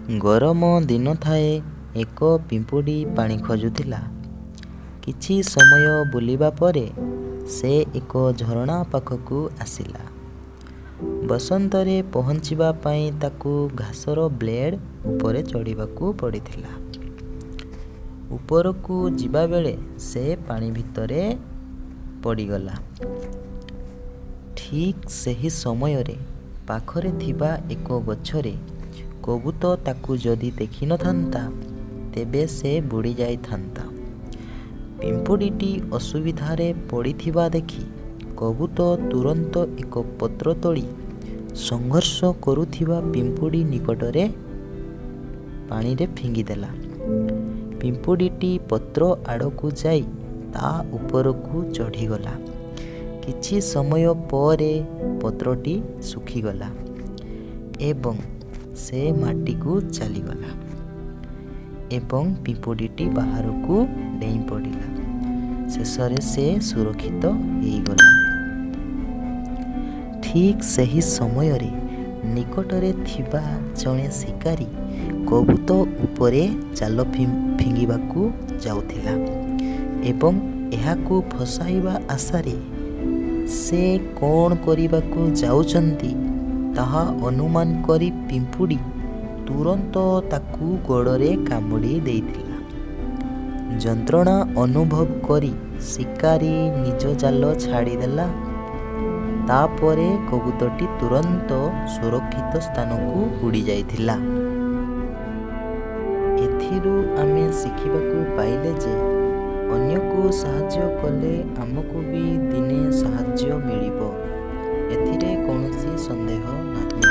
ଗରମ ଦିନ ଥାଏ। ଏକ ପିମ୍ପୁଡ଼ି ପାଣି ଖୋଜୁଥିଲା। କିଛି ସମୟ ବୁଲିବା ପରେ ସେ ଏକ ଝରଣା ପାଖକୁ ଆସିଲା। ବସନ୍ତରେ ପହଞ୍ଚିବା ପାଇଁ ତାକୁ ଘାସର ବ୍ଲେଡ୍ ଉପରେ ଚଢ଼ିବାକୁ ପଡ଼ିଥିଲା। ଉପରକୁ ଯିବାବେଳେ ସେ ପାଣି ଭିତରେ ପଡ଼ିଗଲା। ଠିକ୍ ସେହି ସମୟରେ ପାଖରେ ଥିବା ଏକ ଗଛରେ କବୁତ ତାକୁ ଯଦି ଦେଖିନଥାନ୍ତା, ତେବେ ସେ ବୁଡ଼ିଯାଇଥାନ୍ତା। ପିମ୍ପୁଡ଼ିଟି ଅସୁବିଧାରେ ପଡ଼ିଥିବା ଦେଖି କବୁତ ତୁରନ୍ତ ଏକ ପତ୍ର ତୋଳି ସଂଘର୍ଷ କରୁଥିବା ପିମ୍ପୁଡ଼ି ନିକଟରେ ପାଣିରେ ଫିଙ୍ଗିଦେଲା। ପିମ୍ପୁଡ଼ିଟି ପତ୍ର ଆଡ଼କୁ ଯାଇ ତା ଉପରକୁ ଚଢ଼ିଗଲା। କିଛି ସମୟ ପରେ ପତ୍ରଟି ଶୁଖିଗଲା ଏବଂ ସେ ମାଟିକୁ ଚାଲିଗଲା ଏବଂ ପିମ୍ପୁଡ଼ିଟି ବାହାରକୁ ଡେଇଁ ପଡ଼ିଲା। ଶେଷରେ ସେ ସୁରକ୍ଷିତ ହେଇଗଲା। ଠିକ୍ ସେହି ସମୟରେ ନିକଟରେ ଥିବା ଜଣେ ଶିକାରୀ କବୁତ ଉପରେ ଜାଲ ଫିଙ୍ଗିବାକୁ ଯାଉଥିଲା ଏବଂ ଏହାକୁ ଫସାଇବା ଆଶାରେ ସେ କ'ଣ କରିବାକୁ ଯାଉଛନ୍ତି ତାହା ଅନୁମାନ କରି ପିମ୍ପୁଡ଼ି ତୁରନ୍ତ ତାକୁ ଗୋଡ଼ରେ କାମୁଡ଼ି ଦେଇଥିଲା। ଯନ୍ତ୍ରଣା ଅନୁଭବ କରି ଶିକାରୀ ନିଜ ଜାଲ ଛାଡ଼ିଦେଲା। ତାପରେ କବୁତଟି ତୁରନ୍ତ ସୁରକ୍ଷିତ ସ୍ଥାନକୁ ଉଡ଼ିଯାଇଥିଲା। ଏଥିରୁ ଆମେ ଶିଖିବାକୁ ପାଇଲେ ଯେ ଅନ୍ୟକୁ ସାହାଯ୍ୟ କଲେ ଆମକୁ ବି ଦିନେ ସାହାଯ୍ୟ ମିଳିବ, ଏଥିରେ କୌଣସି ସନ୍ଦେହ ନାହିଁ।